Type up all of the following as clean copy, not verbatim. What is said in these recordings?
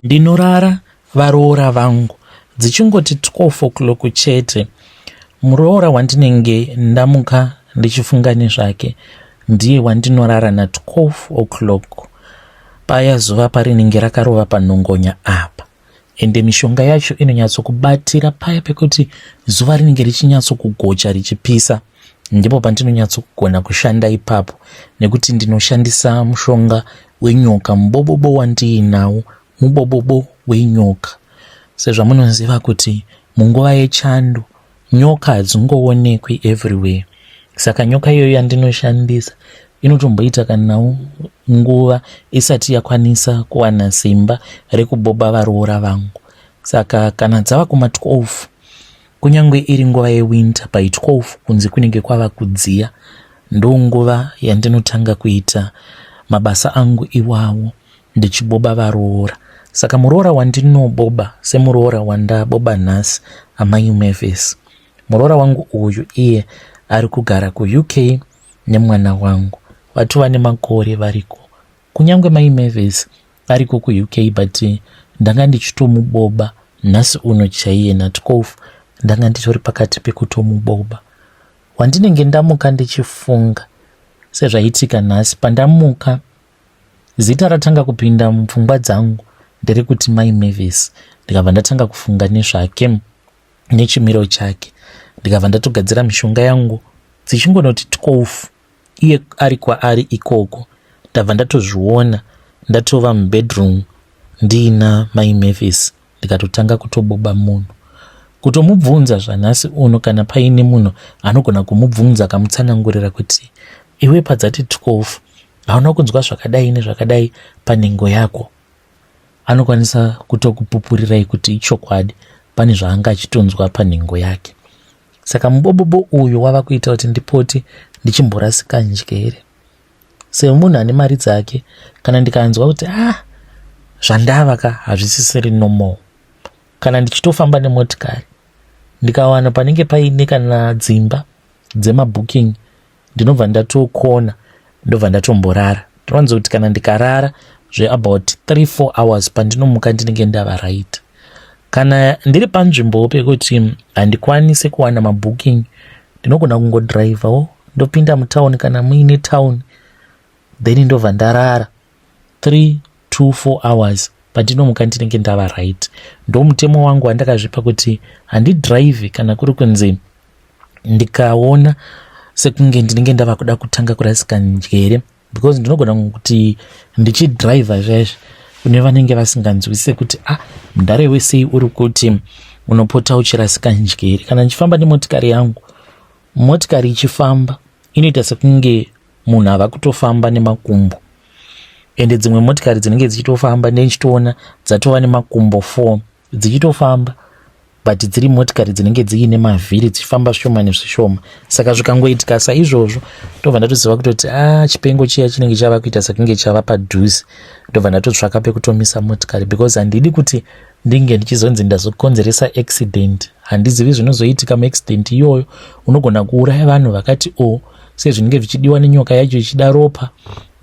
Ndinorara varoora vangu dzichingoti 12 o'clock chete. Muroora wandinenge ndamuka ndichifunga nezvake ndiye wandinorara na 12 o'clock paya zuva parinenge rakarova panhongonya apa. Ende mishonga yacho inonyatsokubatira paya pekuti zuva rinenge richinyatsokugocha richipisa. Ndipo pandinonyatsokugona kushanda ipapo nekuti ndinoshandisa mushonga wenyoka mubobobo wandiinawo mubobobo wenyoka. Sezvamunoziva kuti munguva yechando nyoka hadzingoonekwi everywhere saka nyoka iyoyo yandinoshandisa inotomboita kana nguva isati yakwanisa kuwana simba rekuboba varoora vangu. Saka kana dzava kuma 12 Kunyange iri nguva yewinter by 12 kunze kunenge kwava kudziya ndonguva yandinotanga kuita mabasa angu iwawo ndichiboba varoora. Saka muroora wandinoboba semuroora wandaboba nhasi amai Mavis. Muroora wangu uyu iye ari kugara kuUK nemwana wangu. Vatova nemakore variko. Kunyange mai Mavis ariko kuUK but ndanga ndichitomuboba nhasi uno chaiye na12 ndanga nditori pakati pekutomuboba wandinenge ndamuka ndichifunga sezvaitika nhasi pandamuka zita ratanga kupinda mupfungwa dzangu nderekuti mai Mavis ndikabva ndatanga kufunga nezvake nechimiro chake ndikabva ndatogadzira mishonga yangu dzichingonoti 12 iye ari kwaari ikoko ndabva ndatozviona ndatova mubedroom ndiina mai Mavis ndikatotanga kutoboba munhu kutomubvunza zvanhasi uno kana paine munhu anogona kumubvunza akamutsanangurira kuti iwe padzati 12 hauna kunzwa zvakadai nezvakadai panhengo yako anokwanisa kutokupupurirai kuti ichokwadi pane zvaanga achitonzwa panhengo yake Saka mubobobo uyu wava kuita kuti ndipote ndichimborasika njere. Semunhu ane mari dzake, kana ndikanzwa kuti ah, zvandava ka hazvisisiri normal. Kana ndichitofamba nemotikari, ndikawana panenge paine kana dzimba dzemabooking ndinobva ndatokona ndobva ndatomborara ndinowanza kuti kana ndikarara zveabout 3 4 hours pandinomuka ndinenge ndava right kana ndiri panzvimbowo pekuti handikwanise kuwana mabooking ndinogona kungodrivawo ndopinda mutown kana muine town then ndobva ndarara 3 2 4 hours pandinomuka ndinenge ndava right ndomutemo wangu wandakazvipa kuti handidrive kana kuri kunzi ndikaona sekunge ndinenge ndava kuda kutanga kurasika njere because ndinogona kuti ndichidriver zvaizvi kune vanenge vasinganzwisise kuti ah mudhara iwe sei uri kuti unopota uchirasika njere kana ndichifamba nemotikari yangu motikari ichifamba inoita sekunge munhu ava kutofamba nemakumbo ende dzimwe motikari dzinenge dzichitofamba ndichitoona dzatova nemakumbo four dzichitofamba but dziri motikari dzinenge dziine mavhiri dzichifamba zvishoma nezvishoma saka zvikangoitika saizvozvo ndobva ndatoziva kutoti a ah, chipengo chiya chinenge chava kuita sekunge chava padhuze ndobva ndatotsvaka pekutomisa motikari because handidi kuti ndinge ndichizonzi ndazokonzeresa accident handizivi zvinozoitika muaccident iyoyo unogona kuuraya vanhu vakati o oh, sezvinenge zvichidiwa nenyoka yacho ichida ropa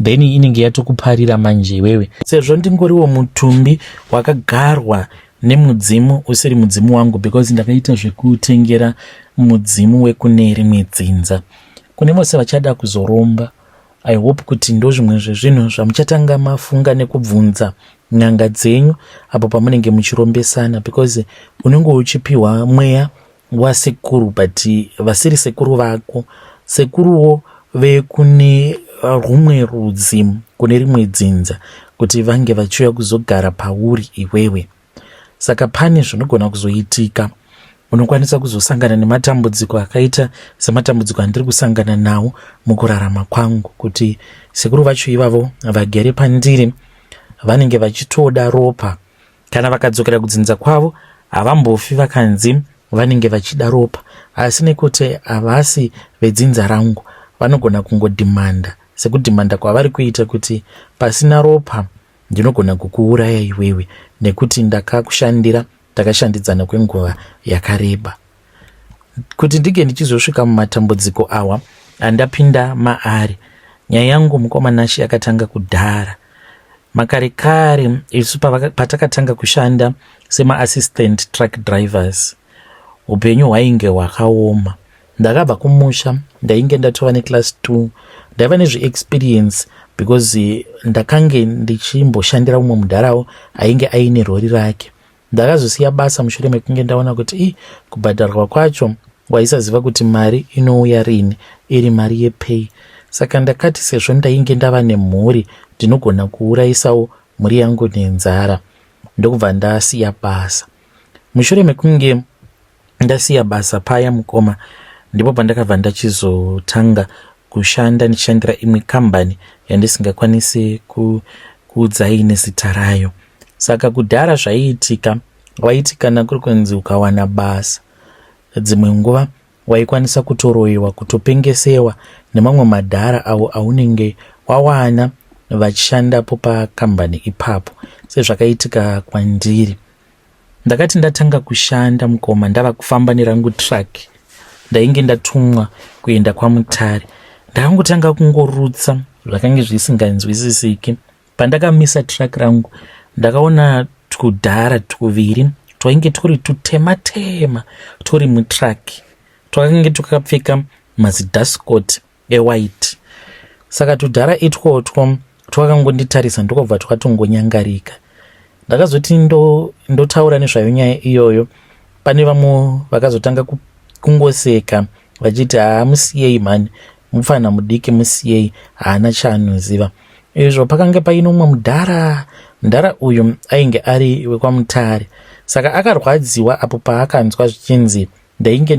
then inenge yatokuparira manje iwewe sezvo ndingoriwo mutumbi wakagarwa nemudzimu usiri mudzimu wangu because ndakaita zvekutengera mudzimu wekune rimwe dzinza kune vose vachada kuzoromba i hope kuti ndozvimwe zvezvinhu zvamuchatanga mafunga nekubvunza n'anga dzenyu apo pamunenge muchirombesana because unenge uchipiwa mweya wasekuru but vasiri sekuru vako sekuruwo vekune rumwe rudzi kune rimwe dzinza kuti vange vachiuya kuzogara pauri iwewe saka pane zvinogona kuzoitika unokwanisa kuzosangana nematambudziko akaita sematambudziko andiri kusangana nawo mukurarama kwangu kuti sekuru vacho ivavo vagere pandiri vanenge vachitoda ropa Kana vakadzokera kudzinza kwavo havambofi vakanzi vanenge vachida ropa asi nekuti havasi vedzinza rangu vanogona kungodhimanda sekudhimanda kwavari kuita kuti pasina ropa ndinogona kukuuraya iwewe nekuti ndakakushandira takashandidzana kwenguva yakareba. Kuti ndinge ndichizosvika mumatambudziko awa andapinda maari nyaya yangu mukoma Nashe yakatanga kudhara. Makare kare isu patakatanga kushanda semaassistant truck drivers, upenyu hwainge hwakaoma. Ndakabva kumusha ndainge ndatova neclass 2, ndaiva nezveexperience because ndakange ndichimboshandira umwe mudharawo ainge aine rori rake. Ndakazosiya basa mushure mekunge ndaona kuti i kubhadharwa kwacho waisaziva kuti mari inouya rini, iri mari yepay. Saka ndakati sezvo ndainge ndava nemhuri, ndinogona kuurayisawo mhuri yangu nenzara, ndokubva ndasiya basa. Mushure mekunge ndasiya basa paya mukoma, ndipo pandakabva ndachizotanga kushanda ndichishandira imwe kambani yandisingakwanisi kuudzai nezita rayo. Saka kudhara zvaiitika, waiti kana kuri kunzi ukawana basa, dzimwe nguva waikwanisa kutoroyiwa, kutopengesewa nemamwe madhara awo aunenge wawana vachishandapo pakambani ipapo, sezvakaitika kwandiri. Ndakati ndatanga kushanda mukoma, ndava kufamba nerangu truck, ndainge ndatumwa kuenda kwaMutare. Ndakangotanga kungorutsa zvakange zvisinganzwisisiki. Pandakamisa truck rangu, ndakaona twudhara twuviri twainge turi tutema tema turi mutruck, twakange twakapfeka mazidascot ewhite. Saka tudhara itwotwo twakangonditarisa ndokubva twatongonyangarika. Ndakazoti ndotaura nezvayo nyaya iyoyo, pane vamwe vakazotanga kungoseka vachiti, "Haa, musiyei mhani, mupfana mudiki, musiyei, haana chaanoziva." Izvo pakange paine umwe mudhara. Mudhara uyu ainge ari wekwaMutare, saka akarwadziwa apo paakanzwa zvichinzi ndainge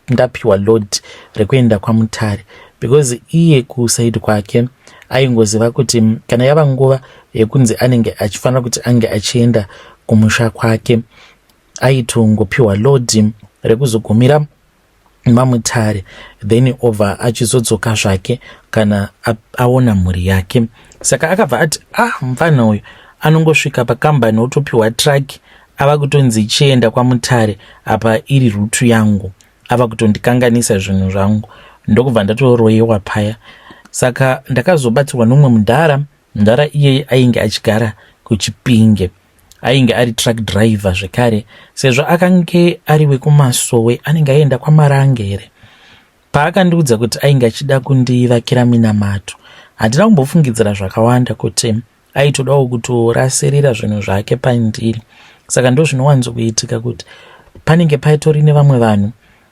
ndapiwa load rekuenda kwaMutare, because iye kuside kwake aingoziva kuti kana yava nguva yekunzi anenge achifanira kuti ange achienda kumusha kwake, aitongopiwa load rekuzogumira maMutare, then obva achizodzoka zvake kana aona mhuri yake. Saka akabva ati, "Ah, mufana uyu anongosvika pakambani otopiwa truck, ava kutonzi chienda kwaMutare, apa iri route yangu, ava kutondikanganisa zvinhu zvangu." Ndokubva ndatoroyewa paya. Saka ndakazobatsirwa nomumwe mudhara. Mudhara iyeye ainge achigara kuChipinge, ainge ari truck driver zvekare. Sezvo akange ari wekumasowe, anenge aienda kwaMarange here. Paakandiudza kuti ainge achida kundivakira minamato, handina kumbofungidzira zvakawanda kuti aitodawo kutorasirira zvinhu zvake pandiri. Saka ndo zvinowanzokuitika kuti panenge paitori nevamwe vanhu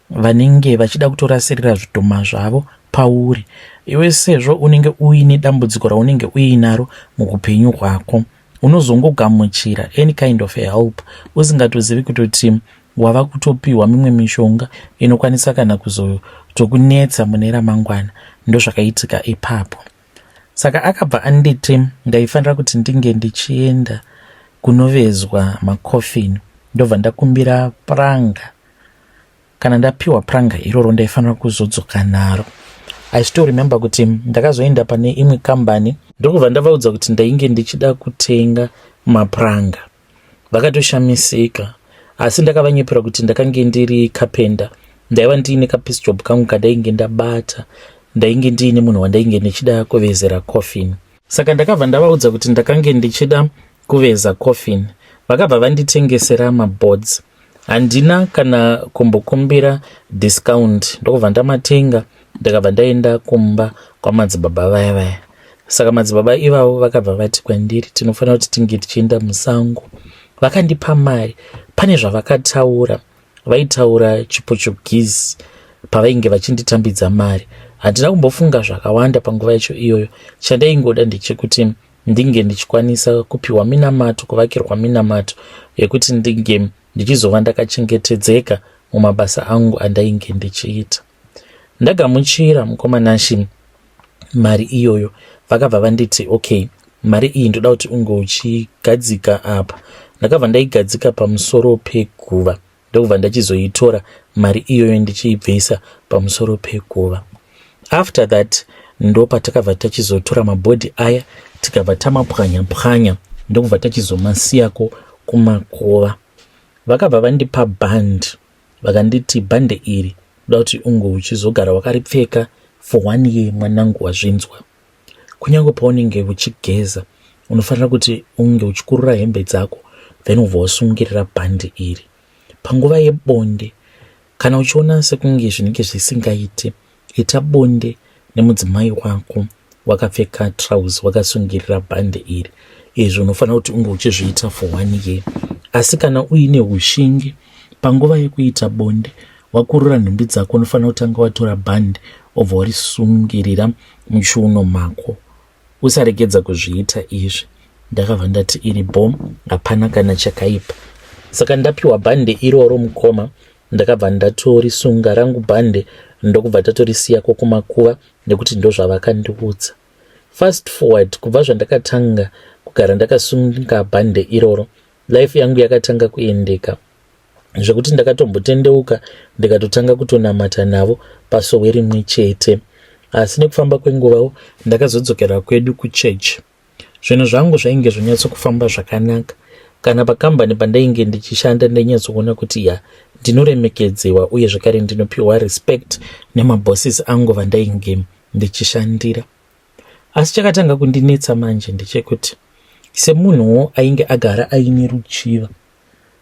vanenge vachida kutorasirira zvidhoma zvavo pauri iwe, sezvo unenge uine dambudziko raunenge uinaro muupenyu hwako. Unozongogamuchira any kind of help usingatozivi kutoti wava kutopiwa mimwe mishonga inokwanisa kana kuzotokunetsa mune ramangwana. Ndozvakaitika ipapo. Saka akabva anditi ndaifanira kuti ndinge ndichienda kunovezwa macoffin, ndobva ndakumbira pranga. Kana ndapiwa pranga iroro, ndaifanira kuzodzoka naro. I still remember kuti ndakazoenda pane imwe kambani, ndokubva ndavaudza kuti ndainge ndichida kutenga mapranga. Vakatoshamisika, asi ndakavanyepera kuti ndakange ndiri carpenter, ndaiva ndiine kapiece job kangu kandainge ndabata, ndainge ndiine munhu wandainge ndichida kuvezera coffin. Saka ndakabva ndavaudza kuti ndakange ndichida kuveza coffin. Vakabva vanditengesera maboards. Handina kana kumbokumbira discount, ndokubva ndamatenga, ndakabva ndaenda kumba kwamadzibaba vaya vaya. Saka madzibaba ivavo vakabva vati kwandiri, tinofanira kuti tinge tichienda musango. Vakandipa mari. Pane zvavakataura, vaitaura chiPortuguese pavainge vachinditambidza mari. Handina kumbofunga zvakawanda panguva yacho iyoyo. Chandaingoda ndechekuti ndinge ndichikwanisa kupiwa minamato, kuvakirwa minamato yekuti ndinge ndichizova ndakachengetedzeka mumabasa angu andainge ndichiita. Ndagamuchira, mukoma Nashi, mari iyoyo, vakabva vanditi, "Okay, mari iyi ndoda kuti unge uchigadzika apa." Ndakabva ndaigadzika pamusoro peguva, ndokubva ndachizoitora mari iyoyo ndichiibvisa pamusoro peguva. After that ndo patakabva tachizotora mabhodhi aya, tikabva tamapwanya pwanya, ndokubva tachizomasiyako kumakova. Vakabva vandipa bhandi, vakanditi, "Bhande iri ndoda kuti unge uchizogara wakaripfeka for one year, mwanangu, wazvinzwa? Kunyange paunenge uchigeza, Unofanira kuti unge uchikurura hembe dzako then ubva wasungirira bhandi iri. Panguva yebonde, kana uchiona sekunge zvinenge zvisingaite, ita bonde nemudzimai wako wakapfeka trouse wakasungirira bhandi iri. Izvi unofanira kuti unge uchizviita for one year. Asi kana uine ushingi panguva yekuita bonde, wakurura nhumbi dzako, unofanira kutanga watora bhandi obva warisungirira muchiuno mako. Usaregedza kuzviita izvi. Ndakabva ndati iri bho, hapana kana chakaipa. Saka ndapiwa bhande iroro mukoma, ndakabva ndatorisunga rangu bhande ndokubva tatorisiyako kumakuva nekuti ndozvavakandiudza. Fast forward, kubva zvandakatanga kugara ndakasunga bhande iroro, life yangu yakatanga kuendeka zvekuti ndakatombotendeuka ndikatotanga kutonamata navo pasowe rimwe chete. Asi nekufamba kwenguvawo ndakazodzokera kwedu kuchechi. Zvinhu zvangu zvainge zvonyatsokufamba zvakanaka. Kana pakambani pandainge ndichishanda ndainyatsokuona kuti ya, ndinoremekedzewa uye zvekare ndinopiwa respect nemabosses angu vandainge ndichishandira. Asi chakatanga kundinetsa manje ndechekuti semunhuwo ainge agara aine ruchiva,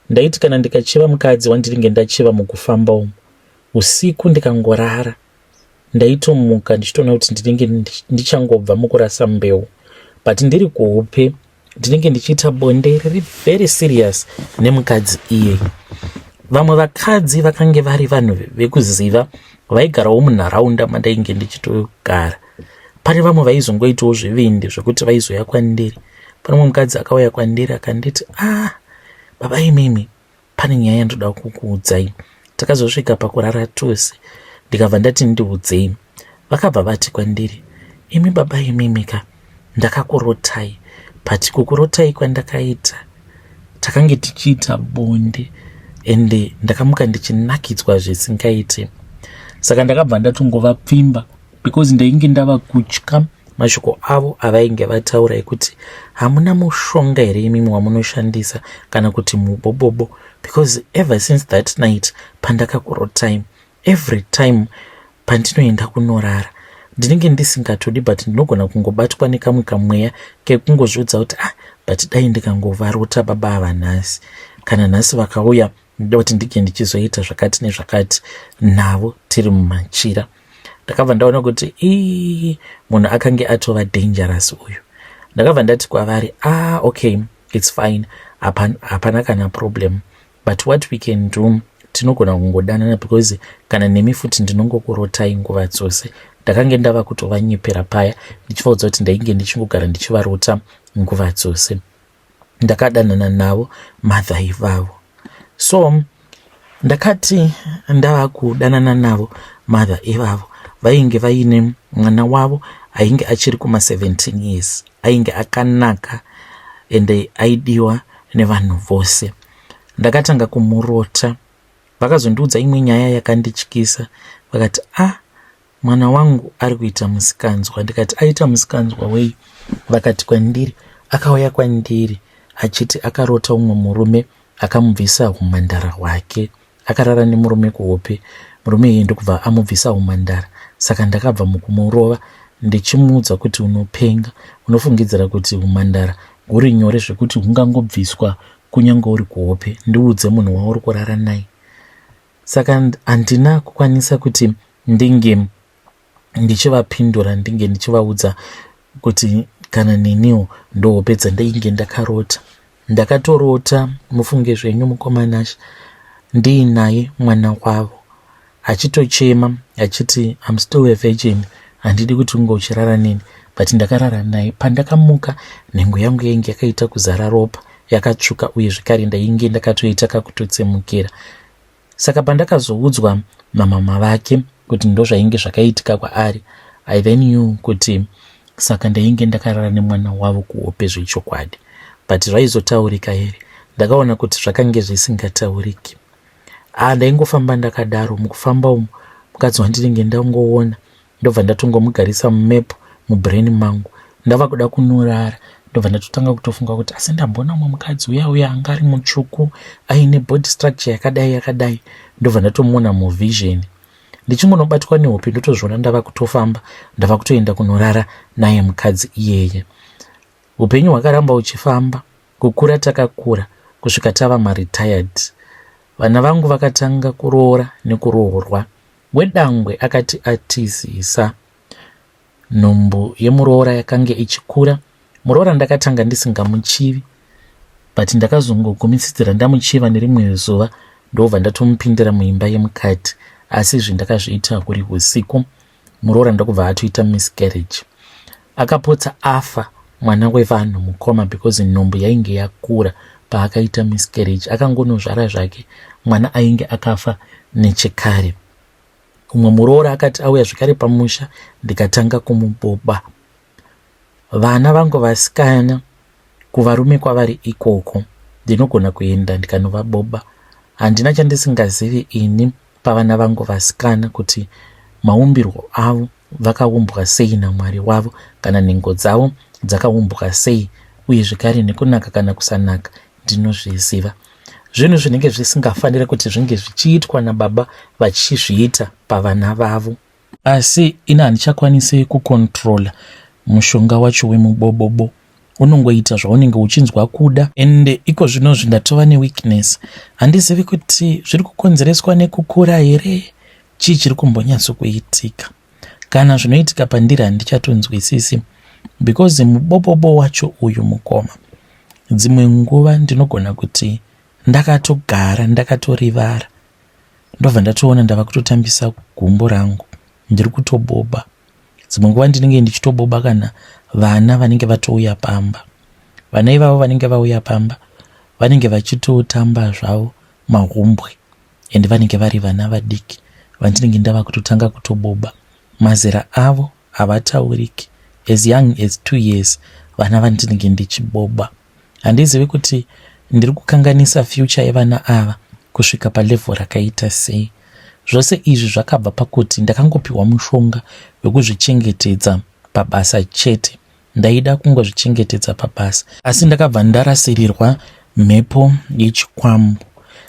ndaiti kana ndikachiva mukadzi wandinenge ndachiva mukufamba umu, usiku ndikangorara ndaitomuka ndichitoona kuti ndinenge ndichangobva mukurasa mbeu, but ndiri kuhope ndinenge ndichiita bonde riri very serious nemukadzi iyeye. Vamwe vakadzi vakange vari vanhu vekuziva vaigarawo munharaunda mandainge ndichitogara. Pane vamwe vaizongoitawo zvivindi zvekuti vaizoya kwandiri. Pane mumwe mukadzi akauya kwandiri akanditi, ah, baba imimi, pane nyaya yandoda kukuudzai. Takazosvika pakurara tose, ndikabva ndati ndiudzei. Vakabva vati kwandiri, imi baba imimi ka, ndakakurotai, but kukurotai kwandakaita takange tichiita bonde ende ndakamuka ndichinakidzwa zvisingaite. Saka ndakabva ndatongovapfimba because ndainge ndava kutya mashoko avo avainge vataura ekuti hamuna mushonga here imimi wamunoshandisa kana kuti mubobobo, because ever since that night pandakakurotai, every time pandinoenda kunorara ndinenge ndisingatodi, but ndinogona kungobatwa nekamwe kamweya kekungozviudza kuti ah, but dai ndikangovarota baba ava nhasi, kana nhasi vakauya ndoda kuti ndinge ndichizoita zvakati nezvakati navo tiri mumachira. Ndakabva ndaona kuti ii, munhu akange atova dangerous uyu. Ndakabva ndati kwavari, ah, okay, it's fine, hapana kana problem, but what we can do, tinogona kungodanana because kana nemi futi ndinongokurotai nguva dzose. Ndakange ndava kutovanyepera paya ndichivaudza kuti ndainge ndichingogara ndichivarota nguva dzose. Ndakadanana navo mother ivavo. So ndakati ndava kudanana navo mother ivavo, vainge vaine mwana wavo ainge achiri kuma 17 years, ainge akanaka ende aidiwa nevanhu vose. Ndakatanga kumurota. Vakazondiudza imwe nyaya yakandityisa, vakati, ah, mwana wangu ari kuita musikanzwa. Ndikati, aita musikanzwa wei? Vakati kwandiri, akauya kwandiri achiti akarota umwe murume akamubvisa humhandara hwake. Akarara nemurume kuhope, murume iye ndokubva amubvisa humhandara. Saka ndakabva mukumurova ndichimuudza kuti unopenga, unofungidzira kuti humhandara huri nyore zvekuti hungangobviswa kunyange uri kuhope? Ndiudze munhu wauri kurara naye. Saka handina kukwanisa kuti ndinge ndichivapindura, ndinge ndichivaudza kuti kana neniwo ndohope dzandainge ndakarota. Ndakatorota, mufunge zvenyu mukoma Nashe, ndiinaye mwana wavo achitochema achiti, I'm still a virgin, handidi kuti unge uchirara neni, but ndakarara naye. Pandakamuka nhengo yangu yainge yakaita kuzara ropa, yakatsvuka, uye zvekare ndainge ndakatoita kakutotsemukira. Saka pandakazoudzwa namama vake kuti ndozvainge zvakaitika kwaari, I then knew kuti saka ndainge ndakarara nemwana wavo kuhope zvechokwadi. But zvaizotaurika here? Ndakaona kuti zvakange zvisingatauriki. Ah, ndaingofamba ndakadaro. Mukufamba umu mukadzi wandinenge ndangoona ndobva ndatongomugarisa mumap mubrain mangu. Ndava kuda kunorara ndobva ndatotanga kutofunga kuti asi ndamboona umwe mukadzi uya uya anga ari mutsvuku aine body structure yakadai yakadai. Ndobva ndatomuona muvision. Ndichingonobatwa nehope ndotozviona ndava kutofamba, ndava kutoenda kunorara naye mukadzi iyeye. Upenyu hwakaramba uchifamba, kukura takakura kusvika tava maretired. Vana vangu vakatanga kuroora nekuroorwa. Wedangwe akati atizisa. Nhumbu yemuroora yakange ichikura. Muroora ndakatanga ndisingamuchivi but ndakazongogumisidzira ndamuchiva nerimwe zuva ndobva ndatomupindira muimba yemukati asi izvi ndakazviita huri usiku. Muroora ndokubva atoita miscarriage. Akapotsa afa mwana wevanhu mukoma because nhumbu yainge yakura paakaita miscarriage. Akangonozvara zvake mwana ainge akafa nechekare. Umwe muroora akati auya zvekare pamusha ndikatanga kumuboba. Vana vangu vasikana kuvarume kwavari ikoko ndinogona kuenda ndikanovaboba. Handina chandisingazivi ini pavana vangu vasikana kuti maumbirwo avo vakaumbwa sei naMwari wavo kana nhengo dzavo dzakaumbwa sei uye zvekare nekunaka kana kusanaka ndinozviziva. Zvinhu zvinenge zvisingafanire kuti zvinge zvichiitwa nababa vachizviita pavana vavo. Asi ini handichakwanisi kucontrola mushonga wacho wemubobobo unongoita zvaunenge uchinzwa kuda ende iko zvinozvi ndatova neweakness handizivi kuti zviri kukonzereswa nekukura here chii chiri kumbonyatso kuitika kana zvinoitika pandiri handichatonzwisisi because mubobobo wacho uyu mukoma dzimwe nguva ndinogona kuti ndakatogara ndakatorivara ndobva ndatoona ndava kutotambisa gumbo rangu ndiri kutoboba dzimwe nguva ndinenge ndichitoboba kana vana vanenge vatouya pamba vana ivavo vanenge vauya pamba vanenge vachitotamba zvavo mahumbwe and vanenge vari vana vadiki vandinenge ndava kutotanga kutoboba mazera avo havatauriki as young as 2 years vana vandinenge ndichiboba handizivi kuti ndiri kukanganisa future yevana ava kusvika palevel rakaita sei zvose izvi zvakabva pakuti ndakangopiwa mushonga wekuzvichengetedza pabasa chete ndaida kungozvichengetedza pabasa asi ndakabva ndarasirirwa mhepo yechikwambo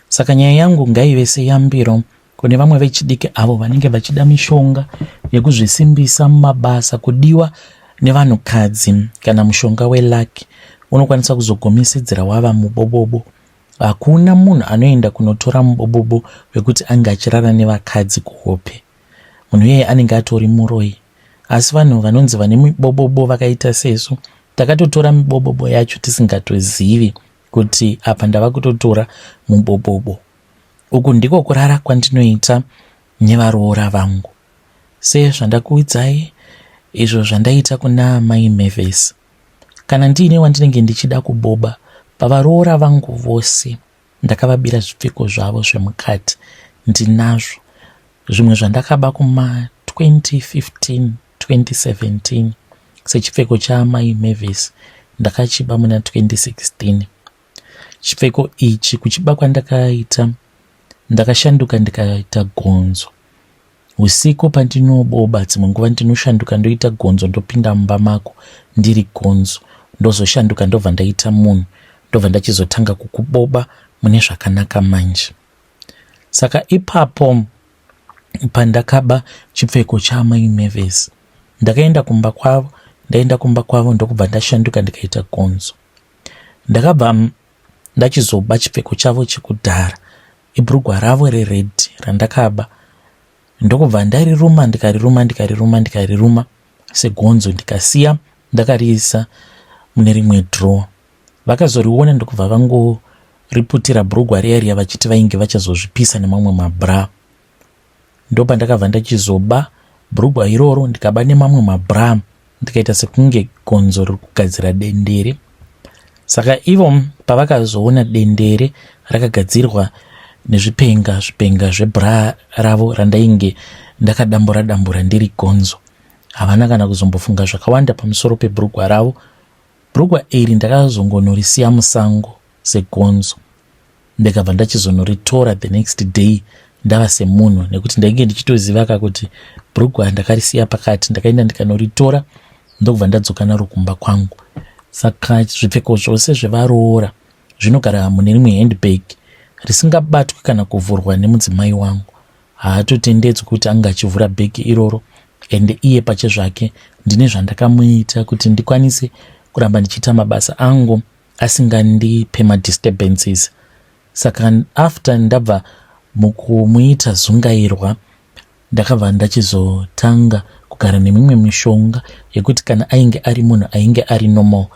saka nyaya yangu ngaive seyambiro kune vamwe vechidiki avo vanenge vachida mishonga yekuzvisimbisa mumabasa kudiwa nevanhukadzi kana mushonga welucky unokwanisa kuzogumisidzira wava mubobobo hakuna munhu anoenda kunotora mubobobo wekuti ange achirara nevakadzi kuhope munhu iyeye anenge atori muroyi asi vanhu vanonzi vane mibobobo vakaita sesu takatotora mibobobo yacho tisingatozivi kuti apa ndava kutotora mubobobo Uku ndiko kurara kwandinoita nevaroora vangu. Sezvandakuudzai izvo zvandaita kuna amai Mavis. Kana ndiine wandinenge ndichida kuboba pavaroora vangu vose ndakavabira zvipfeko zvavo zvemukati ndinazvo zvimwe zvandakaba kuma 2015 2017 sechipfeko chaamai Mavis ndakachiba muna 2016 Chipfeko ichi kuchiba kwandakaita ndakashanduka ndikaita gonzo. Usiku pandinoboba dzimwe nguva ndinoshanduka ndoita gonzo ndopinda mumba mako ndiri gonzo ndozoshanduka ndobva ndaita munhu ndobva ndachizotanga kukuboba mune zvakanaka manje. Saka ipapo pandakaba chipfeko chaamai Mavis ndakaenda kumba kwavo ndaenda kumba kwavo ndokubva ndashanduka ndikaita gonzo. Ndakabva ndachizoba chipfeko chavo chekudhara ibhurugwa ravo rered randakaba ndokubva ndariruma ndikariruma ndikariruma ndikariruma segonzo ndikasiya ndakariisa mune rimwe drawer vakazoriona ndokubva vangoriputira bhurugwa riya riya vachiti vainge vachazozvipisa nemamwe mabra Ndopandakabva ndachizoba bhurugwa iroro ndikaba nemamwe mabra ndikaita sekunge gonzo riri kugadzira dendere. Saka ivo pavakazoona dendere rakagadzirwa nezvipenga zvipenga zvebra ravo randainge ndakadambura dambura ndiri gonzo havana kana kuzombofunga zvakawanda pamusoro pebhurugwa ravo. Bhurugwa iri ndakazongonorisiya musango segonzo ndikabva ndachizonoritora the next day ndava semunhu nekuti ndainge ndichitoziva ka kuti bhurugwa ndakarisiya pakati ndakaenda ndikanoritora ndokubva ndadzoka naro kumba kwangu saka zvipfeko zvose zvevaroora zvinogara mune rimwe handbag risingabatwi kana kuvhurwa nemudzimai wangu haatotendedzwi kuti ange achivhura bhegi iroro ende iye pachezvake ndine zvandakamuita kuti ndikwanise kuramba ndichiita mabasa angu asingandipe madisturbances. Saka after ndabva mukumuita zungairwa ndakabva ndachizotanga kugara nemimwe mishonga yekuti kana ainge ari munhu ainge ari normal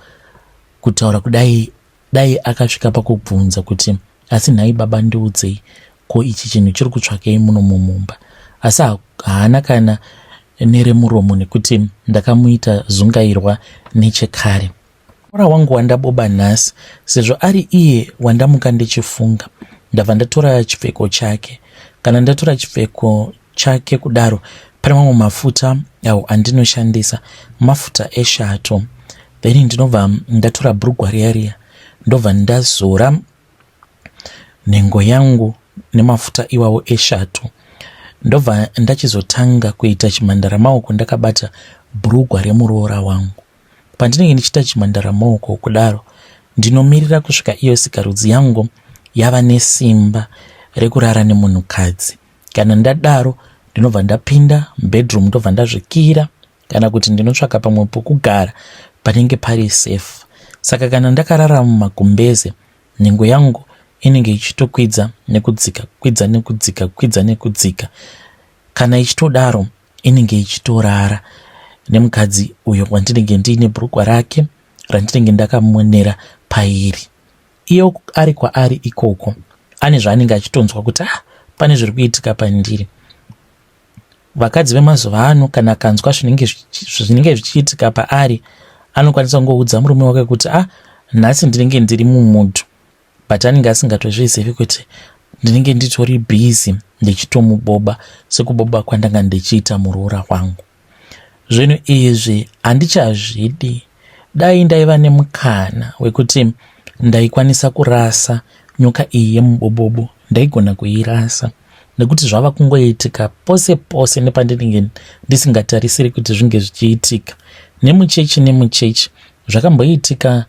kutaura kudai dai akasvika pakubvunza kuti asi nhai baba ndiudzei ko ichi chinhu chiri kutsvakei muno mumumba asi haana kana neremuromo nekuti ndakamuita zungairwa nechekare Muroora wangu wandaboba nhasi sezvo ari iye wandamuka ndichifunga ndabva ndatora chipfeko chake. Kana ndatora chipfeko chake kudaro pane mamwe mafuta awo andinoshandisa mafuta eshato then ndinobva ndatora bhurugwa riya riya ndobva ndazora nhengo yangu nemafuta iwawo eshato ndobva ndachizotanga kuita chimhandara maoko ndakabata bhurugwa remuroora wangu. Pandinenge ndichiita chimhandara maoko kudaro, ndinomirira kusvika iyo sikarudzi yangu yava nesimba rekurara nemunhukadzi. Kana ndadaro, ndinobva ndapinda mubedroom ndobva ndazvikira kana kuti ndinotsvaka pamwe pokugara panenge pari safe. Saka kana ndakarara mumagumbeze, nhengo yangu inenge ichitokwidza nekudzika, kwidza nekudzika, kwidza nekudzika. Kana ichitodaro, inenge ichitorara nemukadzi uyo wandinenge ndiine bhurugwa rake randinenge ndakamonera pairi iye ari kwaari ikoko ane zvaanenge achitonzwa kuti ah pane zviri kuitika pandiri vakadzi vemazuva ano kana akanzwa zvinenge zvichiitika paari anokwanisa kungoudza murume wake kuti ah nhasi ndinenge ndiri mumudu but anenge asingatozvizivi kuti ndinenge nditori busy ndichitomuboba sekuboba kwandanga ndichiita muroora wangu zvinhu izvi handichazvidi dai ndaiva nemukana wekuti ndaikwanisa kurasa nyoka iyi yemubobobo ndaigona kuirasa nekuti zvava kungoitika pose pose nepandinenge ndisingatarisiri kuti zvinge zvichiitika nemuchechi nemuchechi Zvakamboitika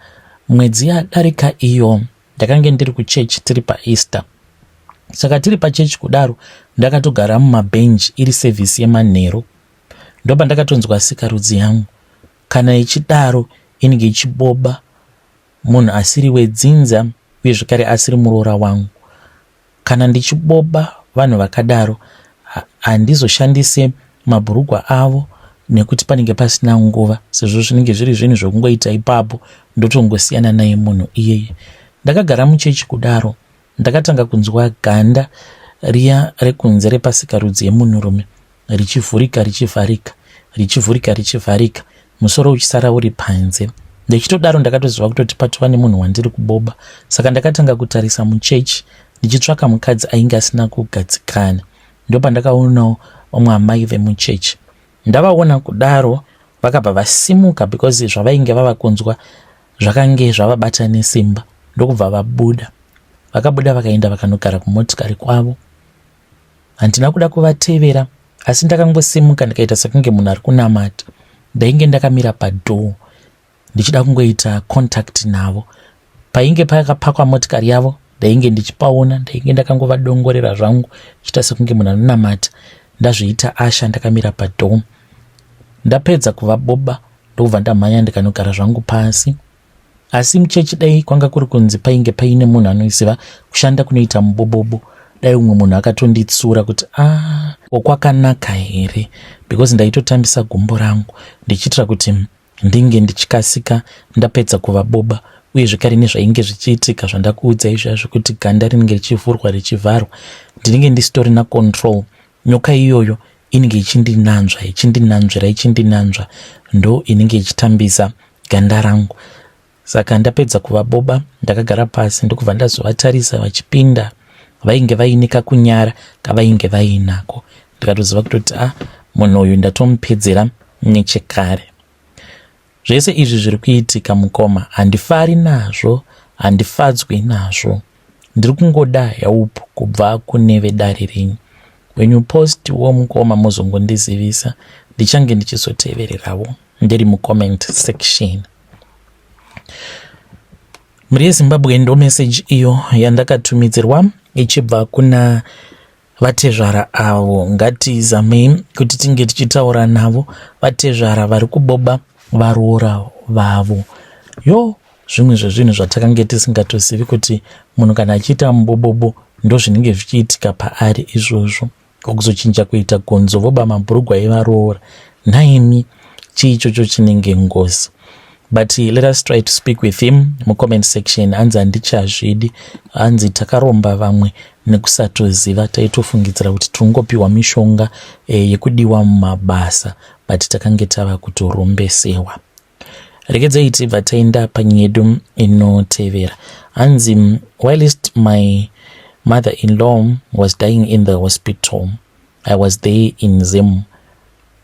mwedzi yadarika iyo ndakange ndiri kuchechi tiri paEaster. Saka tiri pachechi kudaro ndakatogara mumabhenji iri sevhisi yemanheru. Ndopandakatonzwa sikarudzi yangu kana ichidaro inenge ichiboba munhu asiri wedzinza uye zvekare asiri muroora wangu. Kana ndichiboba vanhu vakadaro handizoshandise mabhurugwa avo nekuti panenge pasina nguva sezvo zvinenge zviri zvinhu zvekungoita ipapo ndotongosiyana naye munhu iyeye. Ndakagara muchechi kudaro ndakatanga kunzwa ganda riya rekunze repasikarudzi yemunhurume richivhurika richivharika richivhurika richivharika musoro uchisara uri panze ndichitodaro ndakatoziva kutoti patova nemunhu wandiri kuboba saka ndakatanga kutarisa muchechi ndichitsvaka mukadzi ainge asina kugadzikana ndopandakaonawo vamwe amai vemuchechi ndavaona kudaro vakabva vasimuka because zvavainge vava kunzwa zvakange zvavabata nesimba ndokubva vabuda vakabuda vakaenda vakanogara kumotikari kwavo Handina kuda kuvatevera asi ndakangosimuka ndikaita sekunge munhu ari kunamata. Ndainge ndakamira padoor ndichida kungoita contact navo. Painge pakapakwa motikari yavo ndainge ndichipaona, ndainge ndakangovadongorera zvangu chiita sekunge munhu anonamata. Ndazviita asha ndakamira padoor. Ndapedza kuvaboba ndokubva ndamhanya ndikanogara zvangu pasi. Asi muchechi dai kwanga kuri kunzi painge paine munhu anoziva kushanda kunoita mubobobo dai umwe munhu akatonditsura kuti ah kwakanaka here because ndaitotambisa gumbo rangu ndichiitira kuti ndinge ndichikasika ndapedza kuvaboba uye zvekare nezvainge zvichiitika zvandakuudzai zviya zvekuti ganda rinenge richivhurwa richivharwa ndinenge ndisitorina control nyoka iyoyo inenge ichindinanzva ichindinanzvira ichindinanzva ndo inenge ichitambisa ganda rangu saka ndapedza kuvaboba ndakagara pasi ndokubva ndazovatarisa vachipinda vainge vaine kakunyara kavainge vainako ndikatoziva kutoti a ah, munhu uyu ndatomupedzera nechekare zvese izvi zviri kuitika mukoma handifari nazvo handifadzwi nazvo ndiri kungoda help kubva kune vedare renyu when you post wo mukoma mozongondizivisa ndichange ndichizotevererawo ndiri mucomment section mhuri yezimbabwe ndo message iyo yandakatumidzirwa ichibva kuna vatezvara avo ngatizamei kuti tinge tichitaura navo vatezvara vari kuboba varoora vavo. Yo, zvimwe zvezvinhu zvatakange tisingatozivi kuti munhu kana achiita mubobobo ndozvinenge zvichiitika paari izvozvo. Kuzochinja kuita gonzo voba mabhurugwa evaroora. Nhaimi, chii ichocho chinenge ngozi? But let us try to speak with him mucomment section. Hanzi handichazvidi, hanzi takaromba vamwe nekusatoziva, taitofungidzira kuti tiringopiwa mishonga yekudiwa mumabasa, but takange tava kutorombesewa. Regedzai tibva taenda panyedu inotevera. Hanzi, whilst my mother-in-law was dying in the hospital, I was there in Zim.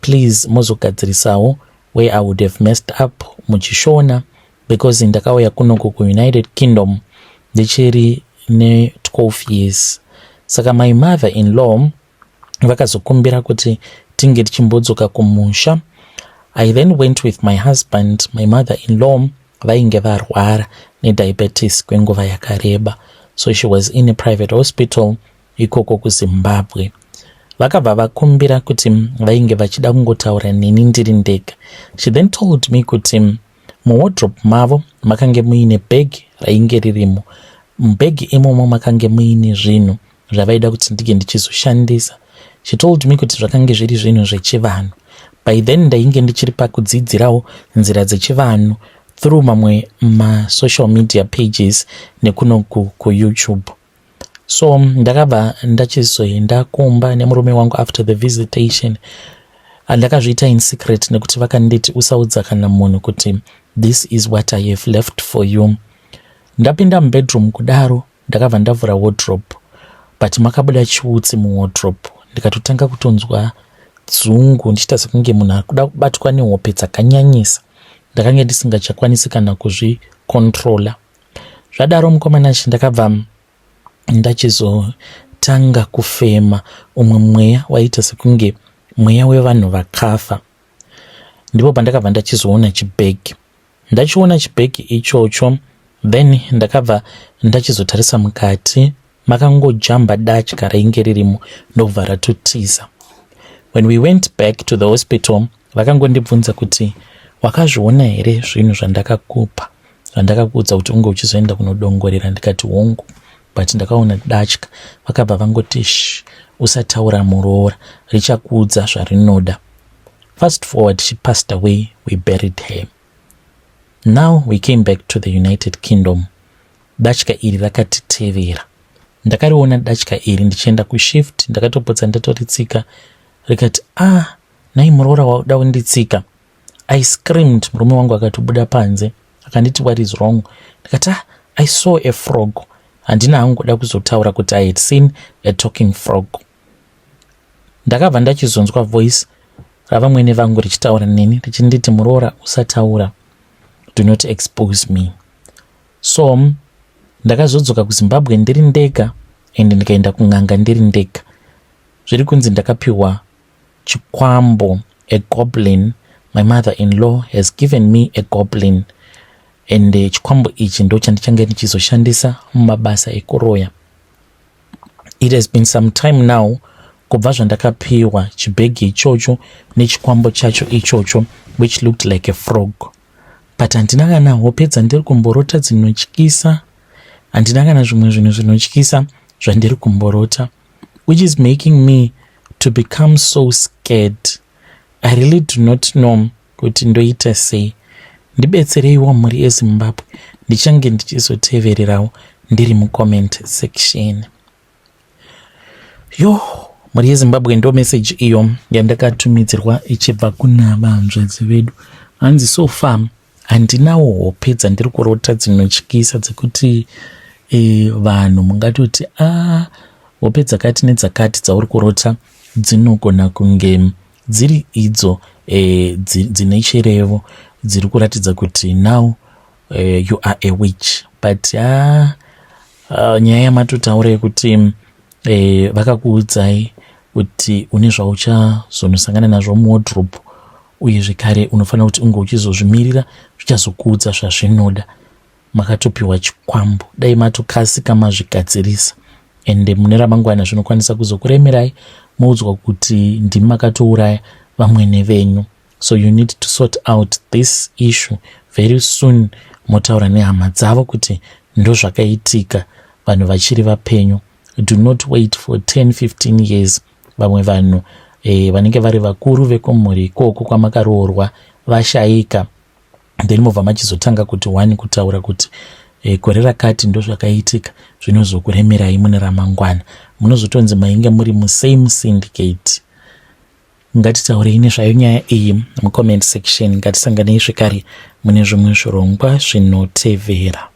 Please mozogadzirisawo where I would have messed up muchishona, because ndakauya kunoku kuUnited Kingdom ndichiri ne12 years. Saka my mother-in-law vakazokumbira kuti tinge tichimbodzoka kumusha. I then went with my husband. My mother-in-law vainge varwara nediabetes kwenguva yakareba, so she was in a private hospital ikoko kuZimbabwe. Vakabva vakumbira kuti vainge vachida kungotaura neni ndiri ndega. She then told me kuti muwardrobe mavo makange muine bhegi rainge ririmo. Mubhegi imomo makange muine zvinhu zvavaida kuti ndinge ndichizoshandisa. She told me kuti zvakange zviri zvinhu zvechivanhu. By then ndainge ndichiri pakudzidzirawo nzira dzechivanhu through mamwe masocial media pages nekunoku kuYouTube. So ndakabva ndachizoenda kumba nemurume wangu after the visitation. Ndakazviita in secret nekuti vakanditi usaudza kana munhu kuti this is what I have left for you. Ndapinda mubedroom kudaro, ndakabva ndavhura wardrobe, but makabuda chiutsi muwardrobe. Ndikatotanga kutonzwa dzungu, ndichiita sekunge munhu ari kuda kubatwa nehope dzakanyanyisa. Ndakange ndisingachakwanisi kana kuzvicontrola. Zvadaro, mukomanachi, ndakabva ndachizotanga kufema umwe mweya waiita sekunge mweya wevanhu vakafa. Ndipo pandakabva ndachizoona chibhegi. Ndachiona chibhegi ichocho, then ndakabva ndachizotarisa mukati, makangojamba datya rainge ririmo, ndobva ratotiza. When we went back to the hospital, vakangondibvunza kuti wakazviona here zvinhu zvandakakupa, zvandakakuudza kuti unge uchizoenda kunodongorera? Ndikati hongu, but ndakaona datya. Vakabva vangoti, sh, usataura muroora, richakuudza zvarinoda. Fast forward, she passed away. We buried her. Now we came back to the United Kingdom. Datya iri rakatitevera. Ndakariona datya iri ndichienda kushift. Ndakatopotsa ndatoritsika. Rikati, "Ah, nai muroora, wauda kunditsika?" I screamed. Murume wangu akatobuda panze akanditi, "What is wrong?" Ndikati, "Ah, I saw a frog." Handina hangu kuda kuzotaura kuti I had seen a talking frog. Ndakabva ndachizonzwa voice ravamwene vangu richitaura neni richinditi, "Muroora, usataura, do not expose me." So ndakazodzoka kuZimbabwe ndiri ndega and ndikaenda kun'anga ndiri ndega. Zviri kunzi ndakapiwa chikwambo, a goblin. My mother in law has given me a goblin, and chikwambo ichi ndo chandichange ndichizoshandisa mumabasa ekuroya. It has been some time now kubva zvandakapiwa chibhegi ichocho nechikwambo chacho ichocho, which looked like a frog, but handina kana hope dzandiri kumborota dzinotyisa. Handina kana zvimwe zvinhu zvinotyisa zvandiri kumborota, which is making me to become so scared. I really do not know kuti ndoita sei. Ndibetsereiwo, mhuri yeZimbabwe. Ndichange ndichizotevererawo ndiri mucomment section. Yo, mhuri yeZimbabwe, ndo meseji iyo yandakatumidzirwa ichibva kuna vanzvadzi vedu. Hanzi so far handinawo hope dzandiri kurota dzinotyisa dzekuti vanhu mungatoti a ah, hope dzakati nedzakati dzauri kurota dzinogona kunge dziri idzo dzine chirevo, dziri kuratidza kuti now you are a witch. But nyaya yamatotaura yekuti vakakuudzai kuti une zvauchazonosangana nazvo muwardrobe, uye zvekare unofanira kuti unge uchizozvimirira, zvichazokuudza zvazvinoda. Makatopiwa chikwambo, dai matokasika mazvigadzirisa. Ende mune ramangwana zvinokwanisa kuzokuremerai, moudzwa kuti ndimi makatouraya vamwene venyu. So you need to sort out this issue very soon. Motaura nehama dzavo kuti ndozvakaitika vanhu vachiri vapenyu. Do not wait for 10 15 years. Vamwe vanhu vanenge vari vakuru vekumhuri ikoko kwamakaroorwa vashaika, then mobva machizotanga kuti one kutaura kuti gore rakati ndozvakaitika. Zvinozokuremerai mune ramangwana, munozotonzi mainge muri musame syndicate. Ngatitaurei nezvayo nyaya iyi mucomment section. Ngatisanganei zvekare mune zvimwe zvirongwa zvinotevera.